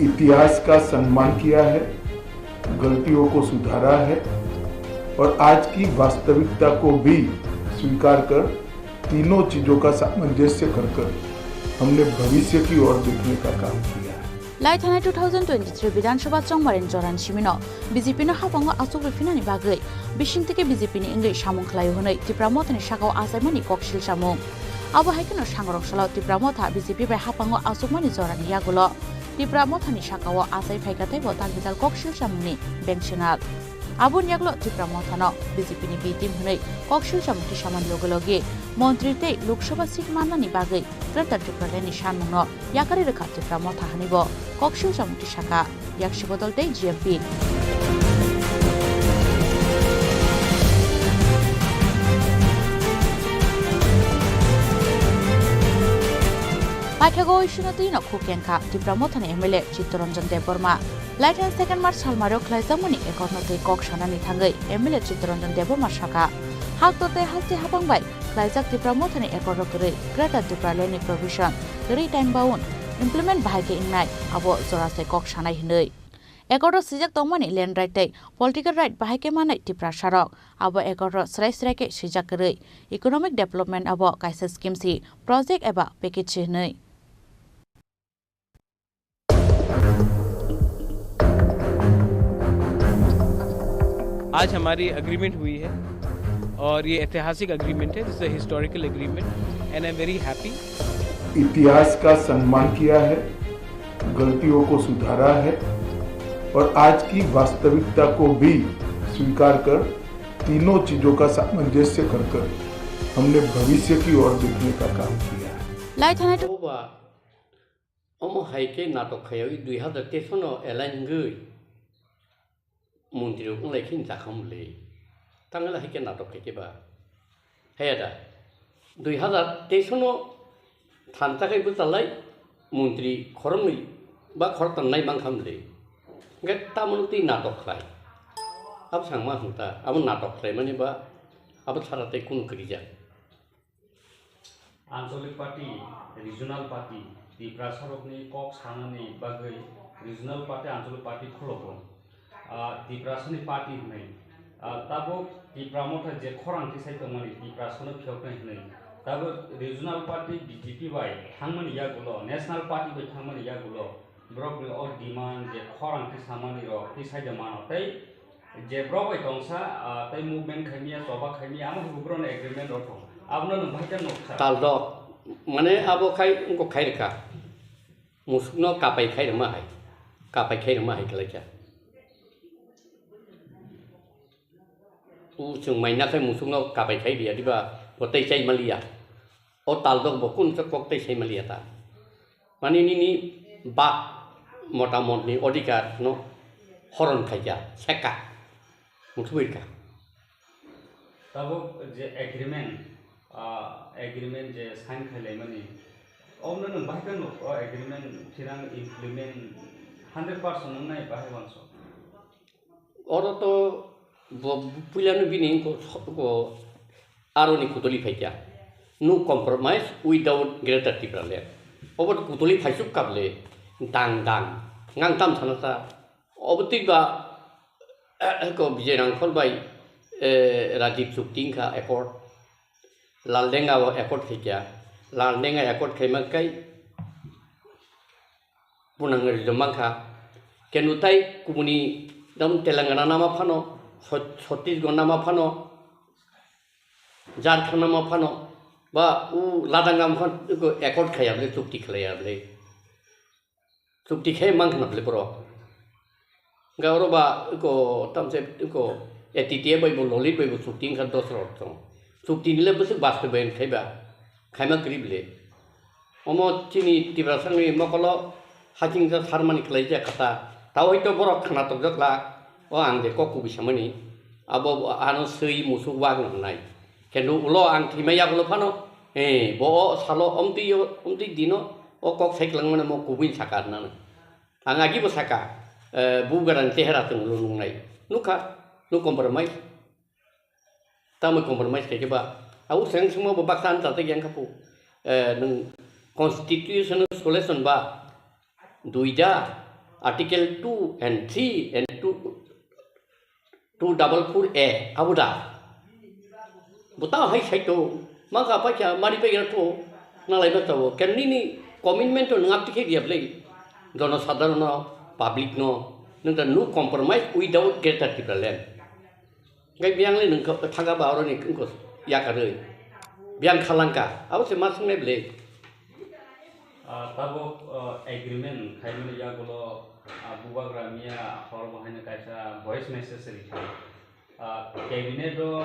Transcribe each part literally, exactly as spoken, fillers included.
इतिहास का सम्मान किया है, गलतियों को सुधारा है और आज की वास्तविकता को भी स्वीकार कर तीनों चीजों का सामंजस्य कर कर हमने भविष्य की ओर देखने का काम किया है। Lai thanai two thousand twenty-three Bidhan Sabha chongmarini jorani simino B J P no hapango achuk rwphinani bagwi bising tike B J P ni wngwi samung khlaio hwnwi Tipra Mothani sakao achaimani kok silsamung. Abo hai kheno sangrok salo Tipra Motha B J P bai hapango achukmani jorani yagulo Tipra Mothani sakao achai phaikha teibo tagital kok silsamungni bengsenal. Aboni yagulo Tipra Mothano B J P ni B team hwnwi kok silsamung tisamani loge loge montri tei Lok Sabha seat mannani bagwi Greater Tipraland ni sanmungno yakarwi rwkha Tipra Motha hwnwibo kok silsamung tisakha. Yaksi Bodol tei G M P. Paithago isino twi no khuk kengkha Tipra Mothani M L A Chittaranjan Debbarma. Laithani second March salmario khlaijakmani accord no twi kok sanani thangwi M L A Chittaranjan Debbarma sakha, hakto tei haste hapang bai khlaijak Tipra Mothani accord rok kwrwi Greater Tipraland ni provision kwrwi time bound implement bahai khe wngnai, abo jora se kok sanai hwnwi. Accord o swijak tongmani land right tei political right bahai khe manai Tiprasa rok. Abo accord o srai srai khe swijak kwrwi economic development abo kaisa scheme si, project eba package si hwnwi. आज हमारी एग्रीमेंट हुई है और ये ऐतिहासिक एग्रीमेंट है, this is a historical agreement and I am very happy. इतिहास का सम्मान किया है, गलतियों को सुधारा है और आज की वास्तविकता को भी स्वीकार कर तीनों चीजों का सामंजस्य कर कर हमने भविष्य की ओर देखने का काम किया है। Lai thanai Oba, omo hai khe natok khaiwi dui hazar teis no align wngwi montri rok wnglai khe jakham le. Tangla hai khe natok khai khe ba. Haya da. Dui hazar teis no thansa khai bwchalai montri khoroknwi ba khoroktham nai mang kham le. Hingkhe tamoni twi natok khlai. Abo sangma hwn ta. Abo natok khlai mani ba abo sara tei kunu kwrwi jak. Ancholic party, regional party, Tiprasarokni kok sanani bagwi regional party, Ancholic party khologo. Ah, Tiprasani party hwnwi. Ah, tabuk Tipra Motha je khorang tisai tongmani Tiprasano phiyoknai hwnwi. Tabuk regional party B J P bai thangmani yagulo, national party bai thangmani yagulo, borokni o demand je khorang tisamani rok tisai de mano tei je borok bai tongsa, ah, tei movement khaimya, choba khaimya, amo hai borokni agreement rok tong. Abono nwng bahai khe nuksa. Tal dok, mane abo khai wngkok khai rwkha. Musukno kapai khai rwma hai. Kapai khai rwma hai kwlaikha. U chwng maina khai musukno kapai khai riya diba, bo tei chai maliya. O tal dok bo kun khe kok tei sai maliya ta. Mani nini bak motamotni odhikar no horon khaikha, sekha, muthubirkha. Tabuk je agreement, ah, agreement je sign khailaimani, omo nwng bahai khe nuk, o agreement thinang implement hundred percent wngnai bahai uansuk. Oro to bo puilano bini ko, ko aroni kutuli phaikha. No compromise without Greater Tipraland. Obo to kutuli phaisuk kable dang dang. Ngang tam sana sa. Obo twi ba, eh, ko Bijay Rangkhol bai, eh, Rajib chukti wngkha accord. Laldenga o accord khaikha. Laldenga accord khaima kai Punang rijwk mankha. Kenu tai kubuni dam Telangana nama phano, Chhat-, Chhattisgarh nama phano, Jharkhand nama phano, ba u Ladakh nama phano, eko accord khaya bwle, chukti khlaya bwle. Chukti khai mankha na bwle borok. Hwnkhe oro ba eko tamse eko A T T A bai bo Lolit bai bo chukti wngkha dos rok tong. Chukti ni le bwswk bastobayan khai ba, khaima kwrwi bwle. Omo chini Tiprasani mokolo hachingsa sarmani khlaijak kha ta. Tao hoi to borok khna tokjak la, o ang je kok kubui samani, abo ano swi musuk wak no hwnai. Kenu ulo ang thwima yagulo phano, eh, bo o salo omtwi o, omtwi dino o kok sai kwlangmani mo kubui saka rwnani. Ang agibo saka, eh, bu gadani chehera chwng nungnai. Nukha, no compromise. Tamo compromise khaikhe ba. Au seng sengmo bo baksa ani tatek yang khapu. Eh, nwng constitutional solution ba duida, Article two and three and two, two double four A abo da. Bo tamo hai sai to, mangkha paikha mani paikha to, nalai ba tabo. Ken nini commitment to nwng apti khe diya blai. Jono sadharon no, public no, nwng ta no compromise without Greater Tipraland. Hingke biyang le nwng kha-, thangka ba oro ni wngkha yakarwi. Biyang khalangka. Abo se ma swngnai ble. Ah, tabok, ah, agreement khaimani yagulo, ah, Bubagra miya hor bo haino kaisa voice message rikha. Ah, cabinet o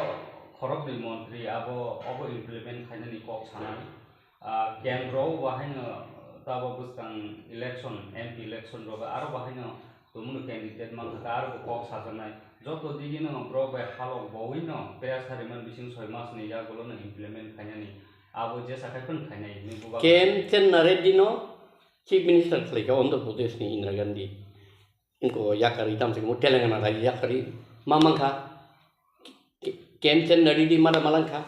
khoroknwi montri abo, obo implement khainani kok sanai. Ah, kendro o bahaino tabo bwskang election, M P election rok aro bahaino tongmani candidate mankha khe aro bo kok sajaknai. Joto digino borok bai halok bowino pressure man bising soi mas ni yagulo no implement khainani. Abo jesa khai phano khainai hinwi bubagra. K M Chenna Reddy no Chief Minister khlaikha Andhra Pradesh ni Indira Gandhi. Wngkha yakarwi tamo se Telangana rajyo yakarwi ma mankha. Ke-, K M Chenna Reddy mada malangkha,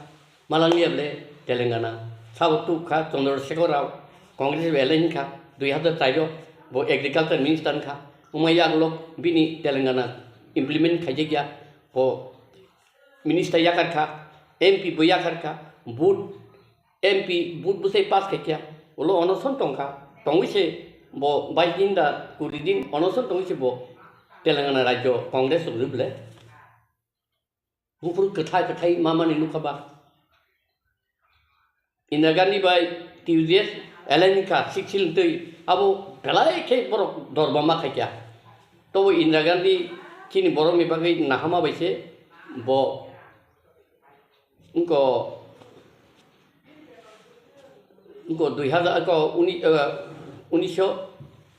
malangya ble Telangana. Sabo tukha Chandrasekhar Rao, Congress bai alliance wngkha, dui hazar char o bo agriculture minister wngkha. Wngma yagulo bini Telangana implement khaijakya, bo minister yakarkha, M P bo yakarkha, vote M P vote bwsai pass khaikha, ulo onoson tongkha, tongwi se bo bais din da kuri din onoson tongwi se bo Telangana rajyo Congress rok rwble. Buphuru kwthai kwthai mamani nukha ba. Indira Gandhi bai T U J S alliance kha six sil twi abo belai khe borok dorba ma khaikha. Tobo Indira Gandhi chini borokni bagwi nahama bai se bo Wngkha, wngkha dui hazar, wngkha uni-, eh, unisho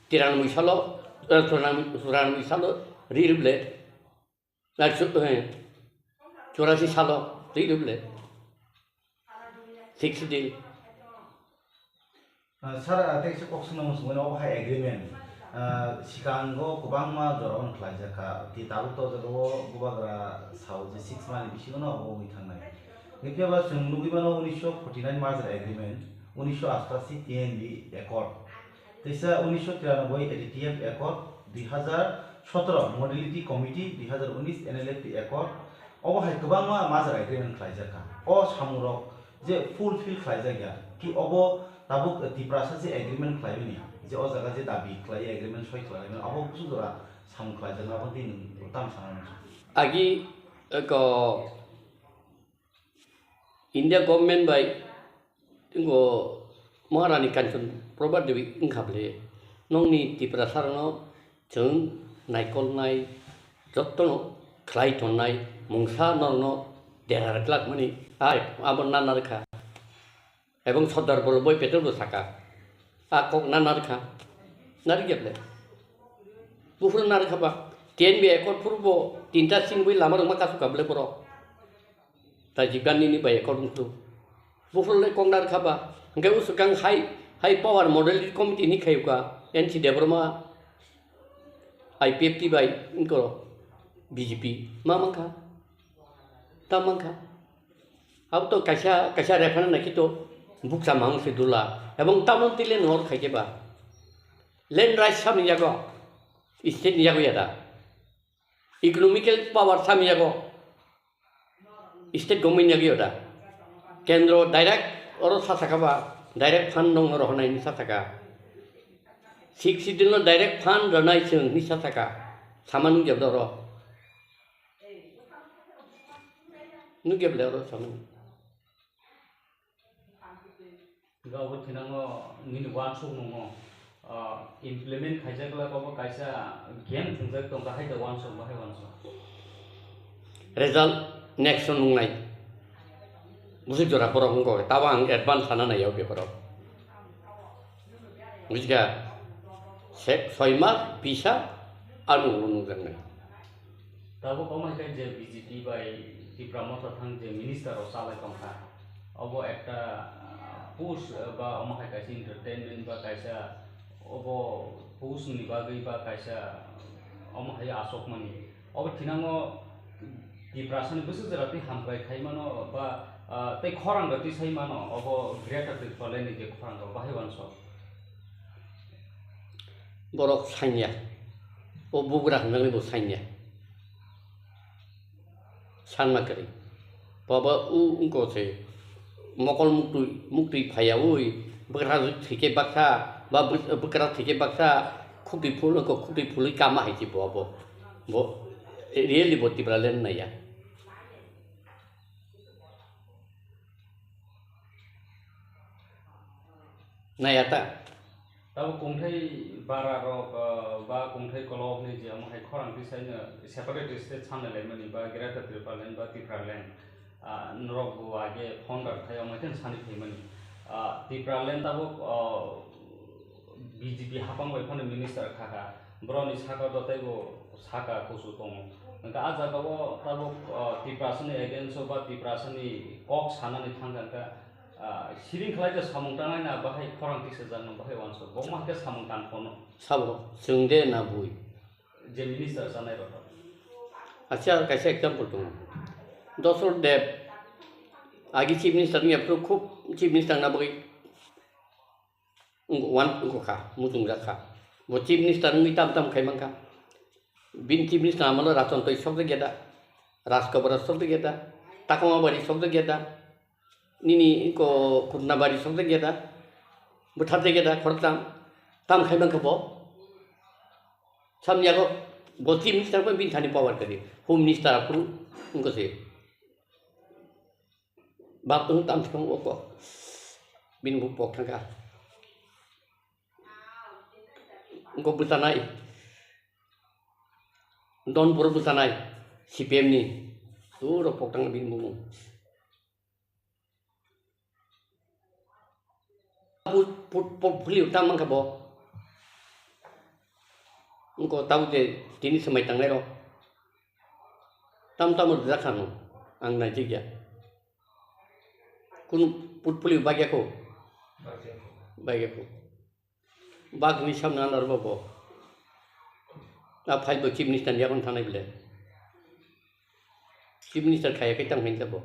tiranoboi salo, eh, churano-, churano salo ri rwble. Na chu-, eh, churasi salo ri rwble. Six deal. Ah, sir, ah, tei kaisa kok swnamung swngmani, obo hai agreement, ah, sikango kwbangma jorao khlaijak kha. Tei tabuk to jagao bubagra sao je six month ni bisingo no obo wngwi thangnai. Hwnkhe ba chwng nugwi mano unisho forty nine merger agreement, unisho astashi T N B accord, teisa unisho tiranoboi A D T F accord, dui hazar sotoro modality committee, dui hazar unis N L F T accord, obo hai kwbangma merger agreement khlaijak kha. O samungrok je fulfill khlaijak ya, ki obo tabuk Tiprasa se agreement khlaimani, je o jaga je dabi khlai agreement soi khlaimani, abo kusu jora samung khlaijakna abo tei nwng tam sana nang. Agi, eh, ko India government bai, tingo Maharani Kanchan Prabha Devi wngkha ble, nongni Tiprasa rokno chwng naikolnai, jotono khlai tonnai mungsa norokno dera rwklak mani, ai abo nana rwkha. Ebong Sardar Vallabhbhai Patel bo saka, a kok nana rwkha, narwkya ble. Buphuru narwkha ba, T N B accord phuru bo tinta singwi lama rwma kasukha ble borok. Rajiv Gandhi ni bai accord wngkhu. Buphuru le kok narwkha ba, hwnkhe usukang hai, hai power model committee ni khayuka, N C Debbarma, I P F T bai wngkha B J P, ma mankha, ta mankha. Abo to kaisa, kaisa referendum naikhe to bukcha mang se dula, ebong tamon tile nor khaikhe ba. Land rights samni yago, state ni yago yada. Economical power samni yago. State government ni yago da. Kendro direct oro sa saka ba, direct fund nong oro honai ni sa saka. Six schedule no direct fund ronai chwng ni sa saka. Sama nung jabda oro. Nung jabda oro sama. Ga bo thinango nini wansuk nungo, ah, implement khaijak le bobo kaisa game thwngjak tong, bahai da wansuk, bahai wansuk. Result next o nungnai. Busi jora borok wngkha, tabo ang advance sana nai o beparo. Bujikha, se-, soi mas, bisa, ano nungjaknai. Tabuk omo hai khe je B J P bai Tipra Motha thang je minister rok chalai tongkha, obo ekta, ah, post, ah, ba omo hai kaisa entertainment ba kaisa obo post ni bagwi ba kaisa omo hai asokmani. Obo thinango Tiprasa ni bwswk jora twi hamkrai khai mano ba, ah, tei khorang rok twi sai mano, obo Greater Tipraland ni je khorang rok bahai wansok. Borok sanya. O bugra hwnjaknai bo sanya. Sanma kwrwi. Baba u wngkha se mokol muktwi, muktwi phaiyaui bwkra thwikhe baksa, ba bw-, bwkra thwikhe baksa khutwi phul wngkha, khutwi phulwi kama hai se bo abo. Bo really bo Tipraland naiya. Naiya ta. Tabuk kungthai bara rok, ah, ba kungthai kolok ni je omo hai khorang tisai no separate state sanai laimani ba Greater Tipraland ba Tipraland, ah, norok bo age founder khai omo khe sani phaimani. Ah, Tipraland tabuk, ah, B J P hapang bai phano minister kha kha. Borok ni saka do tei bo saka kusu tongo. Hwnkhe ah jaga o tabuk, ah, Tiprasa ni against o ba Tiprasa ni kok sanani thang kha, hwnkhe Ah, siring khlai je samung tangnai na bahai khorang tisajakno bahai uansuk. Bo ma khe samung tang phano. Sabo, chwng de na bui? Je minister sanai rok. Acha, kaisa example tongo. Dosrot Deb, agi chief minister wngya phuru khub chief minister na bagwi wng-, wan-, wngkha, muchungjak kha. Bo chief minister wngwi tam tam khai mankha. Bini chief minister amalo Rajon Twi sokjak ya da, Rajkobra sokjak ya da, Takamabari sokjak ya da. Nini ko Kutnabari sokjak ya da, bwtharjak ya da, khoroktham, tam khai mankha bo. Samyago bo chief minister bo bini thani power kwrwi, home minister aphuru wngkha se. Bak tong tam thang o ko, bini bo pok thangkha. Wngkha bwchanai, Donpuro bwchanai, C P M ni, turo pok thang bini bumung. Put, put, portfolio tam mankha bo. Wngkha tabuk je tini swmai tangnai rok. Tam tam rwjak kha no, ang naijak ya. Kunu portfolio bagya kho. Bagya kho. Bagni samna anar bo bo. A phai bo chief minister ni yakon thanai bile. Chief minister khaya khe tang khain bo.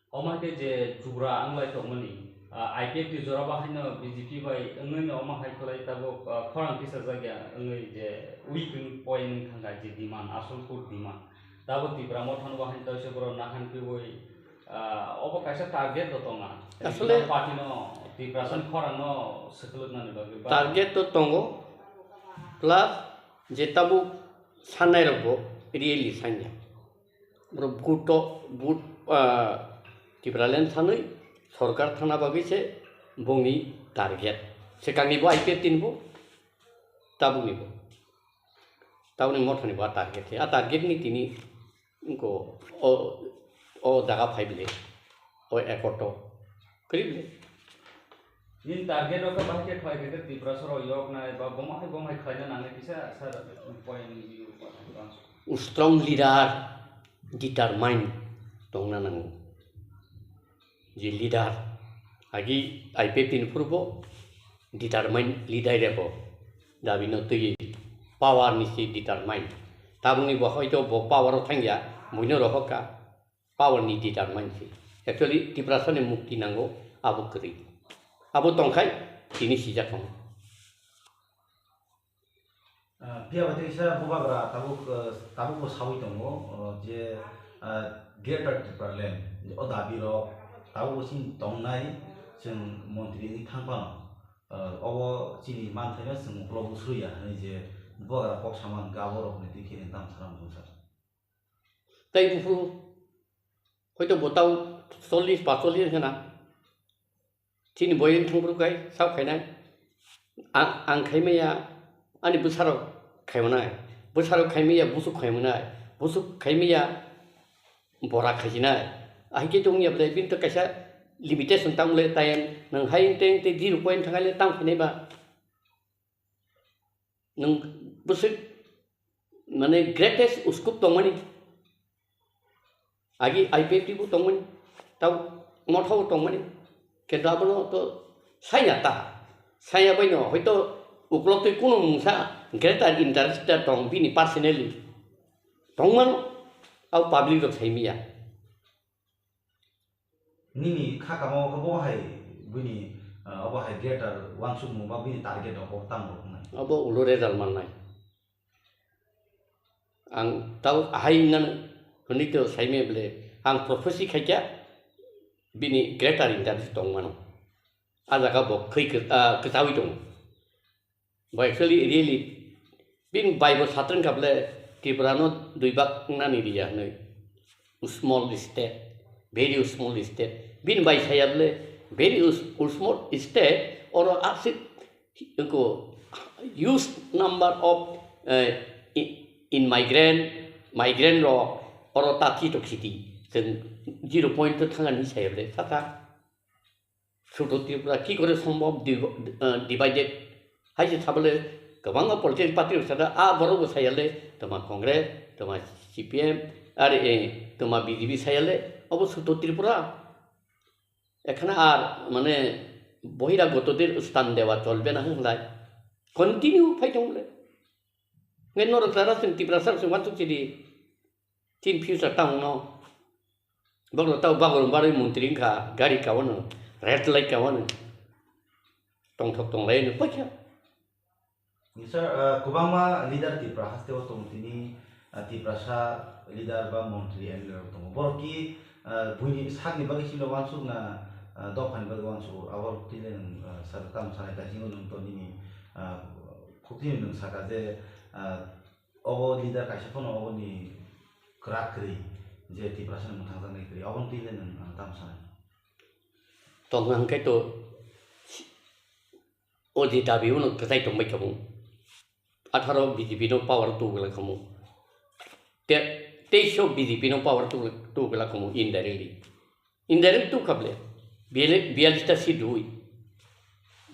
Omo hai khe je chugra wnglai tongmani, ah, I P F T jora bo haino B J P bai wngwi no omo hai khlai tabuk, ah, khorang tisajak ya wngwi je weak point wng thangkha je demand, asol core demand. Tabuk Tipra Motha no bo haino taisa borok nahan piui, ah, obo kaisa target bo tongna. Asole Regional party no Tiprasa ni khorang no swkwlwknani bagwi ba target to tongo, plus je tabuk sanai rok bo really sanya. Borok vote to, vote, ah, Tipraland sanwi sorkar thangna bagwi se bongni target. Swkangni bo I P F T ni bo, tabukni bo. Tabukni Mothani bo a target se. A target ni tini wngkha o, o jaga phai bile, o accord to. Kwrwi bile. Nini target rok bahai khe khlai khe Tiprasa rok yok nai ba bomo hai bomo hai khlaina nangnai kisa sir point of view. Strong leader, determine tongna nango. Je leader, agi I P F T ni phuru bo determine leader rebo dabi no twi power ni si determine. Tabukni bo hoito bo power o thangya, buino rohok ka. Power ni determine se. Actually, Tiprasa ni mukti nango, abo kwrwi. Abo tongkhai, tini sijak tongo. Ah, phiya ba teisa bubagra tabuk, ah, tabuk bo sawi tongo, ah, je, ah, Greater Tipraland, o dabi rok tabuk bo chini tongnai, chwng montri wngwi thang phano, ah, obo chini manthaino chwng uklok bo suriya hinwi je bubagra kok sama hwnkhe abo rokni twi khe tam sana muchung sa. Tei buphuru hoito bo tau chollish, panchollish wngkha na. Chini boyeng thangphuru kai sao khainai. Ang, ang khaimaya, ani bwsarok khaimanai. Bwsarok khaimaya, busuk khaimanai. Busuk khaimaya, bora khaijinai. Ahikhe tongya ble, bini to kaisa limitation tangmole time. Nang hai teng te zero point thangaile tang khainai ba. Nwng bwswk, mane, greatest uskup tongmani. Agi I P F T bo tongmani, tau Motha bo tongmani. Kintu abono to saya ta. Saya bai no, hoito uklok twi kuno mungsa greater interest tong bini personally. Tongmano, au public rok saimiya. Nini kha kamo khe bo hai buini, Ah, obo hai greater wansukmung ba bini target rok bo tamo rok wngnai. Obo ulo result mannai. Ang tau ahai nang hwnwi to saimaya bwle, ang prophecy khaikha bini greater interest tongmano. A jaga bo khwi kwch-, ah, kwchaui tongo. Bo actually, really, bini bai bo satrwng kha bwle, Tripura no dui bak wngnani riya hwnwi. Small state, very small state. Bini bai saya bwle, very s-, small state, oro aswk ko huge number of, eh, i-, immigrant, migrant rok oro ta thito khiti. Chwng zero point to thangani saya bwle, saka. Suto Tripura ki kore sombhob div-, eh, divided? Hai se sabole kwbangma political party rok sada, a borok bo sayale, toma Congress, toma C P M, are, eh, toma B J P sayale, obo suto Tripura. Ekhana ar, mane, বহিরাগতদের স্থান দেওয়া চলবে না hwnlai. Continue phai tong le. Nge norok jara chwng Tiprasa rok chwng uansuk chidi. Chini future ta wngno. Bono tau bagor barwi montri wngkha, gari kawano, red light kawano. Tongthok tonglai no paikha. Sir, ah, kwbangma leader Tripura haste o tongo tini, ah, Tiprasa leader ba montri M L A rok tongo. Borok ki, ah, buini sakni bagwi silo uansuk na, ah, dophani bagwi uansuk, abo tini nwng, ah, saka tamo sanai ta hinwi nwng to nini, ah, khukti nwng saka je, ah, Obo leader kaisa phano oboni kwrak kwrwi je Tiprasani mwthangjaknai kwrwi, oboni twi le nwng, ah, tamo sanai? Tong hwnkhe to o je dabi uno kwchai tongbai tongo. Atharo B J P no power tubula khamu. Te-, teis o B J P no power tu-, tubula khamu indirectly. Indirect tu khable. Biyal-, biyalista si dui.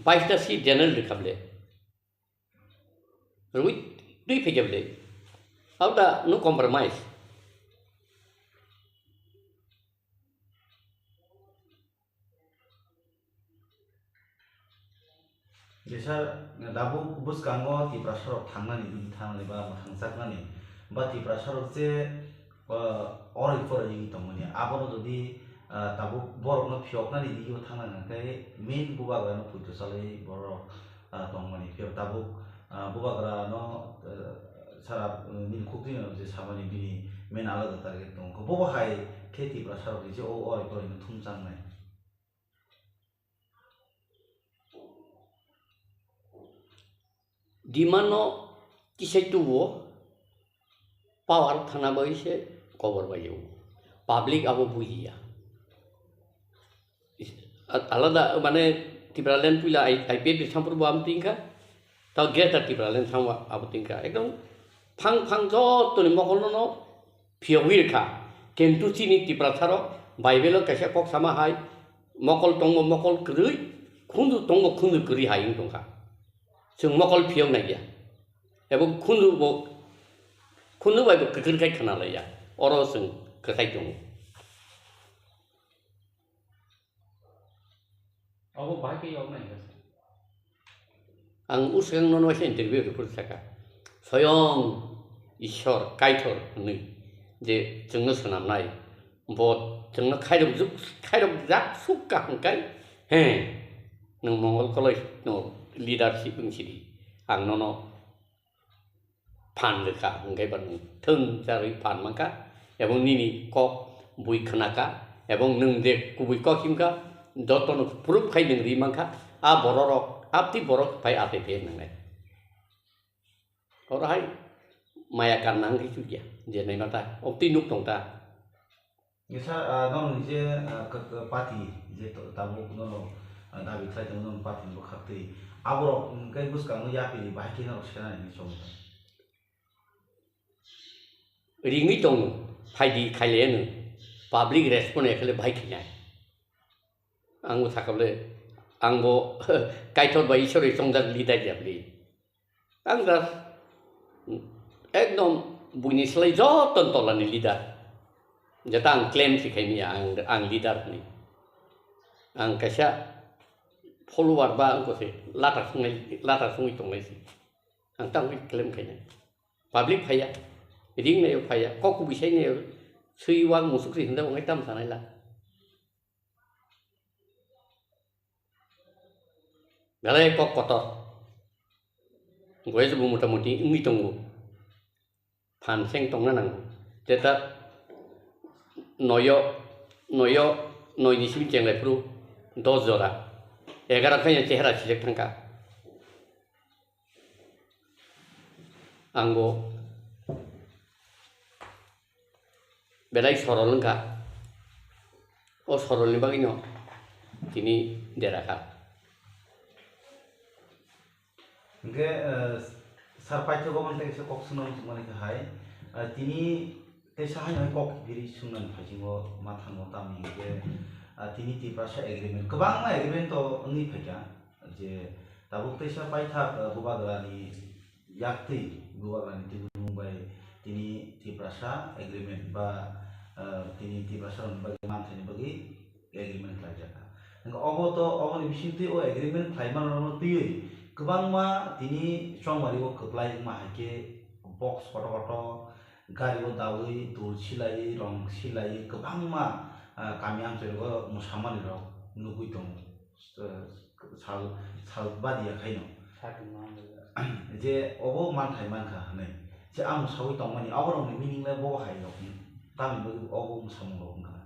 Baista si general de khable. Rwi twi phai khe bwle. How the no compromise? Jesa tabuk bwskango Tiprasa rok thangnani, digi thangnani ba mwthangjaknani ba Tiprasa rok je, ah, oroi poroi wngwi tongmani, abono jodi, ah, tabuk borokno phiyoknani digio thangna hwnkhe main bubagrano poito chalwi borok, ah, tongmani. Phiyok tabuk, ah, bubagrano, ah, sara, ah, nini khukti no je samani bini main alada target tongo. Bobo hai khe Tiprasa rok je o oroi poroi no thumjaknai. Demand no kisai tubuo, power thana bai se kobor bai o. Public abo bujiya. Is-, a-, alada, mane, Tipraland puila I-, I P F ni sampur bo am tingkha, tao Greater Tipraland samwa abo tingkha. Ekdom phang phang joto ni mokol no no phiyogwi rwkha. Kintu chini Tiprasa rok Bible o kaisa kok sama hai, mokol tongo mokol kwrwi, khunju tongo khunju kwrwi hai wng tongkha. Chwng mokol phiyok naiya. Ebo khunju bo, khunju bai bo kwthwr khai khna laiya. Oro chwng kwthai tongo. Abo bahai khe yoknai hwnkhe se. Ang uswkang nono waisa interview rwphuru sakha, Soyong Ishwar Kaitor hwnwi je chwngno swnamnai, bo chwngno khairokjuk, khairokjak sukha hwnkhe, he, nwng Mongol Koloi no leadership wng sidi, ang nono phan rwkha, hwnkhe ba nwng thwng charwi phan mankha, ebong nini kok bui khnakha, ebong nwng je kubui kok himkha, jotono proof khai nwng ri mankha, a bororok, aptwi borok phai achai phai nwngnai. Oro hai maya kanna wngkhe chukya, je naima ta, obtwi nuk tong ta. Kisa, ah, nokni je, ah, k-, k-, party je to-, tabuk nono, ah, dabi khlai tongo, nono party ni bwkhak twi. Aborok, mm, khe bwskango yapri bahai khe norok senani hinwi chong tong. Ringwi tongo, phaidi khailaiya nwng. Public respond ya khe bahai khainai. Ang bo sakha bwle, ang bo Kaitor bai Ishwar bai chongjak leader ya bwle. Ang just ekdom buini slai joto tolani leader. Jeta ang claim si khaimaya ang, ang leader hwnwi. Ang kaisa follower ba wngkha se lata sungnai, lata sungwi tongnai se. Ang tangwi claim khainai. Public phaiya, ring nayo phaiya, kok kubui sai nayo, swi wak musuk ri hwnda wngkhe tamo sanai la. Belai kok kotor. Goyes bo mota moti wngwi tongo. Phan seng tongna nango. Teta noyo, noyo, noi ni simi chenglai phuru dos jora. Egaro khe chehra sijak thangkha. Ang bo belai sorol wngkha. O sorolni bagwino tini derakha. Hingke, eh, sir paithago mani tei kisa kok swnam swngmani khe hai, eh, tini teisa haino hai kok biri swngnani phaisingbo ma thango tamni hingke, ah, tini Tiprasa agreement, kwbangma agreement to wngwi phaikha, je tabuk teisa paithak, eh, Bubagrani yaktwi Bubagrani tubunung bai tini Tiprasa agreement ba, eh, tini Tiprasa rokni bagwi manthaini bagwi agreement khlaijak kha. Hingke obo to, oboni bisingtwi o agreement khlaimanrokno twiwi kwbangma tini chongmari o kwplai wngma hai khe box kotor kotor gari o dawi dul silai rong silai kwbangma, ah, kami amchai rogo mwsamani rok nugwi tongo. Eh, sal, sal badia khaino. Je obo manthai mankha hwnwi. Je ang mwsawi tongmani, aborokni meaning le bo hai rok. Tamni bagwi obo mwsamung rok wngkha.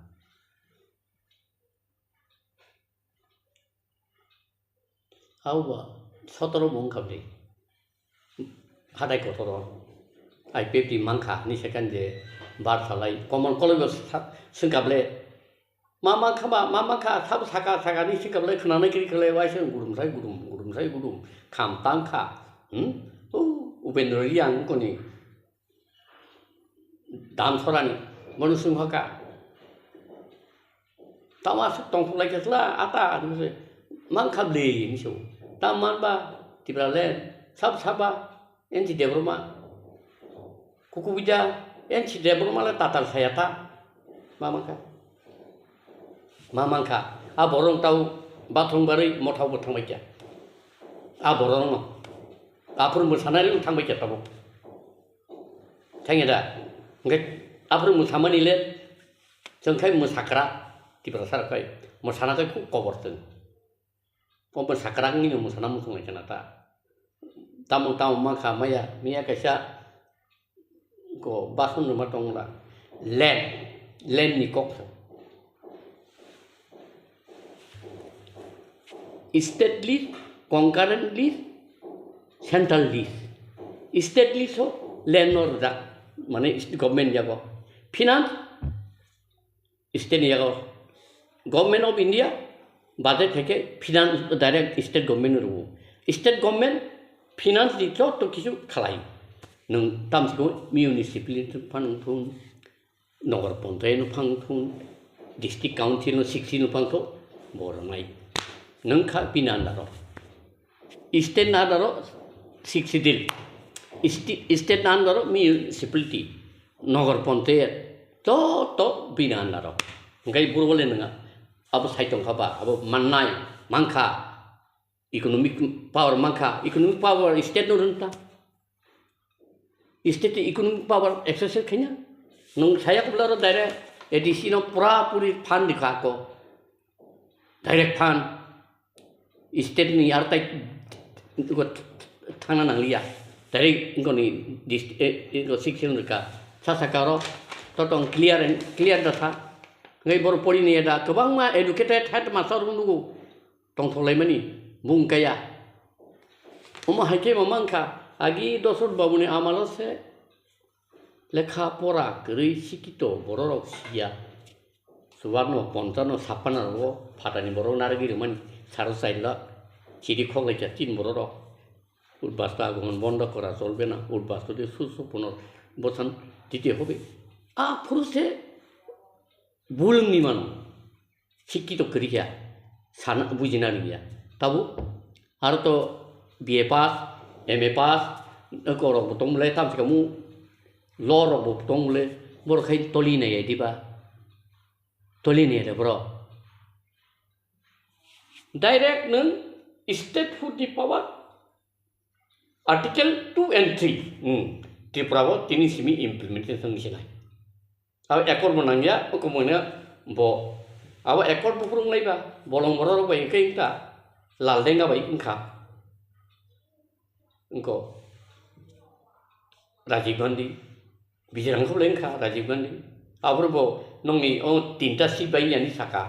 Abo ba sotoro bo wngkha bwle. Hatai kotor o I P F T mankha hinwi second je bar salai. Common koloi bo sa-, swngkha bwle. Ma mankha ba, ma mankha, sabo saka, saka hinwi swngkha bwle, khwnanai kwrwi kha le, waisa gudum sai gudum, gudum sai gudum. Kham tang kha. Hmm? O Upendra Reang koni. Dam sorani, bono swng hoka. Tamo aswk tongthok lai khe chwla, ata, hinwi se, mankha bwle, hinwi se. Tamo manba, Tipraland, sab saba, N C Debbarma. Kukubida, N C Debbarma le tatal saya ta. Ma mankha. Ma mankha. A borok tau bathong barwi mothao bo thangbai kha. A borok no. Aphuru mwsanai le thangbai kha tabo. Thangya da? Hingke aphuru mwsamani le chwng khai mwsakra, Tiprasa rok khai mwsana khai khub kobor chwng. O mwsakra wngwi no mwsana muchung lai khna ta. Tamo tamo mankha maya, miya kaisa ko bason rwma tong la. Land, land ni kok. State lease, concurrent lease, central lease. State lease o land no rwjak, mane government yago. Finance state ni yago. Government of India budget theke finance direct state government no rwo. State government finance ni joto kisu khalai. Nwng tamsiko municipality phano thung, Nogor Ponchayat no phang thung, District Council no sixty no phang thung, bo rwnai. Nwng kha bini under o. State ni under o sixty dil. Sti-, state ni under o municipality, Nogor Ponchayat, joto bini under o. Hingke buro le nwnga, abo sai tong kha ba, abo mannai, mankha. Economic power mankha, economic power state no rwngta. State ni economic power exercise khaina. Nwng saya kubla ro direct A D C no pura puri fund dikha ko. Direct fund. State ni ar tai thangna nangliya. Direct ingkoni dist-, eh, ingko six rwkha. Sa saka ro totong clear and clear da sa. Ngai bor pori ni da kwbangma educated headmaster rok nugo. Tongthok laimani bung kaya. Omo hai khe bo mankha, agi Dosrot babuni amalo se lekha pora kwrwi sikito bororok siya. Subarno, Ponchano, Sapana rogo phatani borok narwgwi rwmani saro chaila chiri khoklaikha tin bororok. Udbas to agoman bondo kora cholbe na, udbas to de susu puno bosan dite hobe. Aphuru se bulungni mano. Sikki to kwrwi kha, sana bujina rwya. Tabuk aro to B A pass, M A pass, eko rok bo tong bwle, tamsi kamu law rok bo tong bwle, borok khai toli nai ya diba? Toli nai ya de borok. Direct nwng state food ni power, Article two and three, hmm, Tripura o tini simi implementation wngsinai. Abo accord bo nangya, oko mona bo, abo accord bo phurung naiba, bolong borok rok bai hingke hingta. Laldenga bai wngkha, wngko Rajiv Gandhi, Bijirang khublai wngkha Rajiv Gandhi. Aphuru bo nokni o tinta seat bai yani saka,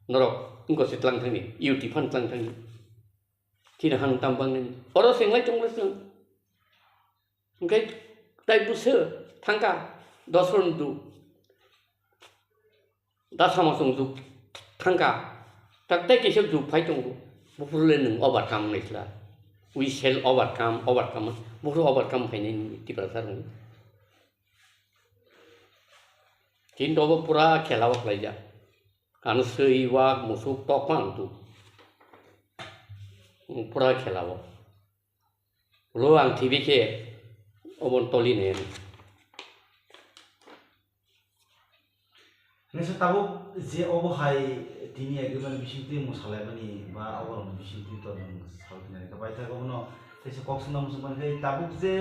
norok wngko se tlang thangni, U T phan tlang thangni. Chini han tam bang nini. Oro senglai tongla chwng. Hwnkhe tai buso thangka, dosron du. Da sama chwng jug thangka, tak tei kisa jug phai tongo. Buphuru le nwng overcome wngnaisla. We shall overcome, overcome. Buphuru overcome phainai nini Tiprasa rokni. Kintu obo pura khela o khlaijak. Ano swi, wak, musuk, tok phano tu. Pura khela o. Ulo ang thibikhe obon toli nai. Nisa tabuk je obo hai tini agreement bisingtwi mwsalaimani ba oborokni bisingtwi to nwng salphinani khe paithak obono teisa kok swngna muchungmani khe tabuk je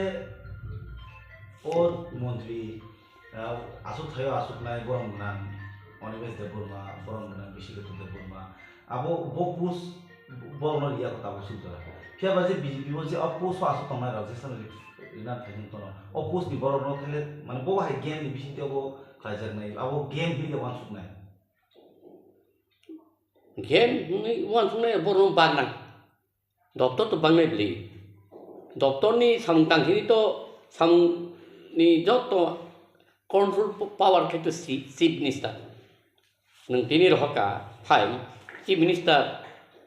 o montri, ah, aswk thaio aswknai borok gwnang Onimesh Debbarma, borok gwnang Bishekhetra Debbarma, abo bo post borokno riya kho tabuk suk jora. Phiya ba je B J P o je o post o aswk tongnai rok je sano rina thaichung tono. O post ni borok no thele mane bo hai game ni bisingtwi obo khlaijaknai. Abo game hinwi uansuknai. Game hinwi uansuknai borok no bagnang. Doctor to bangnai bwlwi. Doctor ni samung tang hini to samung ni joto control power khe to si-, chief minister. Nwng tini rohorka file, Chief Minister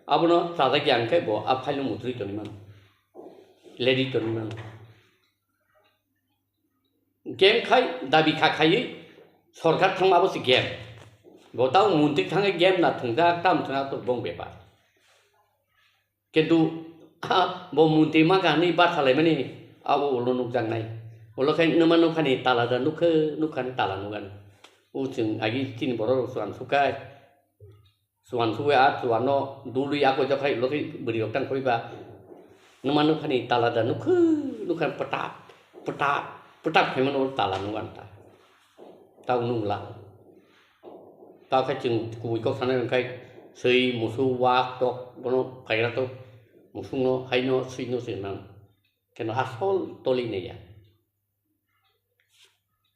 abono chajak ya hwnkhe bo a file no muchurwi tongwi mano, ledwi tongwi mano. Game khai dabi kha khaiwi sorkar thangma abo se game. Bo tamo montri thangwi game na thwngjak, tamo thwngjak to bong bepar. Kintu, ha, bo montri mankha hinwi barsa laimani abo ulo nukjaknai. Ulo khe nwma nukhani tala da nukhe, nukhani tala nukani. O chwng agi chini borok rok chuan sukha. Chuan sukha a chuan no dului ako jokhai ulo khe bwrwi rok tang khoi ba. Nwma nukhani tala da nukhe, nukhani pwtak, pwtak, pwtak khaimano tala nukani ta. Tao nungla. Tao khe chwng kubui kok sanai hwnkhe swi, musuk, wak, tok, bono phaira tok, musukno, haino, swino se nang. Keno asol toli naiya.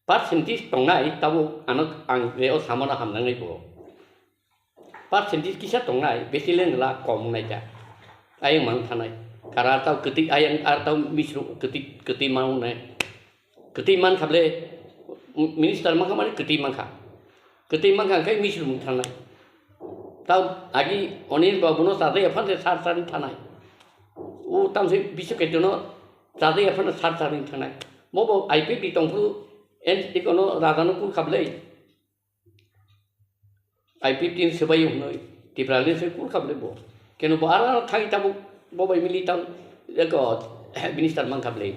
Percentage tongnai tabuk ano ang je o samano hamjaknai bo. Percentage kisa tongnai, besi lengla kom wngnai ta. Ayang mang thanai. Kara tao kwtwi ayang ar tao misru kwtwi, kwtwi mang wngnai. Kwtwi mankha ble, minister mankha mani kwtwi mankha. Kwtwi mankha hwnkhe misru mung thanai. Tao agi Anil Babu no chajak ya phano sar sar thanai. O tamse Bishu Ketu no chajak ya phano sar sar thanai. Bo bo I P F T tongphuru en ikono raja no kul khablei. I P F T ni swbai hwnwi Tiprali se kul khablei bo. Keno bo ara thai tabuk bo bai mili tang eko minister mankhablei.